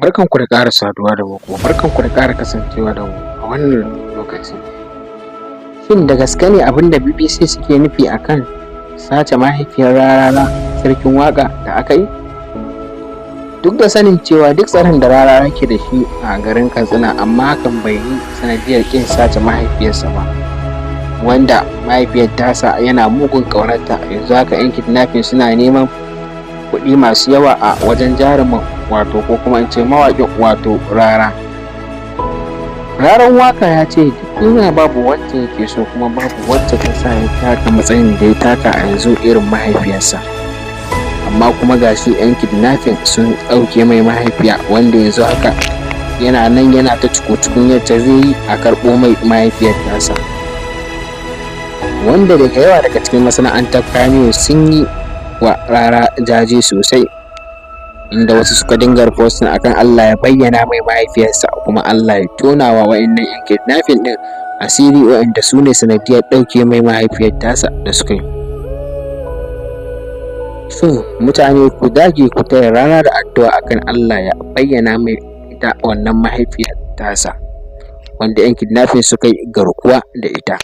Barkanku da ƙara saduwa da mu, kuma barkanku da ƙara kasancewa da mu a wannan lokaci. Shin da gaske ne abin da BBC suke nufi a kan sace mahaifiyar Rarara Sarkin Waƙa da aka yi? Duk da sanin cewa duk tsaron da Rarara ke da shi a garin Katsina, amma hakan bai yi sanadiyar ƙin sace mahaifiyarsa ba. Wanda mahaifiyar tasa yana mugun ƙaunarta, yanzu haka 'yan kidnapping suna neman kuɗi masu yawa a wajen jarumin, wato ko kuma in ce mawaƙin, wato Rara. Raran Waka ya ce duk duniya babu wacce yake so kuma babu wacce ta sa ya taka matsayin da ya taka a yanzu irin mahaifiyarsa. Amma kuma ga shi 'yan kidnapping sun ɗauke mai mahaifiya, wanda yanzu haka yana nan yana ta cuku-cukun yadda zai yi a karɓo mai mahaifiyar tasa. Wanda daga yawa daga cikin masana'antar Kannywood sun yi wa Rara jaje sosai, inda wasu suka dinga posting akan Allah ya bayyana mai mahaifiyarsa, kuma Allah ya tona wa wa'innan 'yan kidnapping ɗin asiri, wa'inda su ne sanadiyar ɗauke mai mahaifiyar tasa da suka yi. So mutane, ku dage ku taya Rara da addu'a akan Allah ya bayyana mai ita wannan mahaifiyar tasa wanda 'yan kidnapping suka yi garkuwa da ita.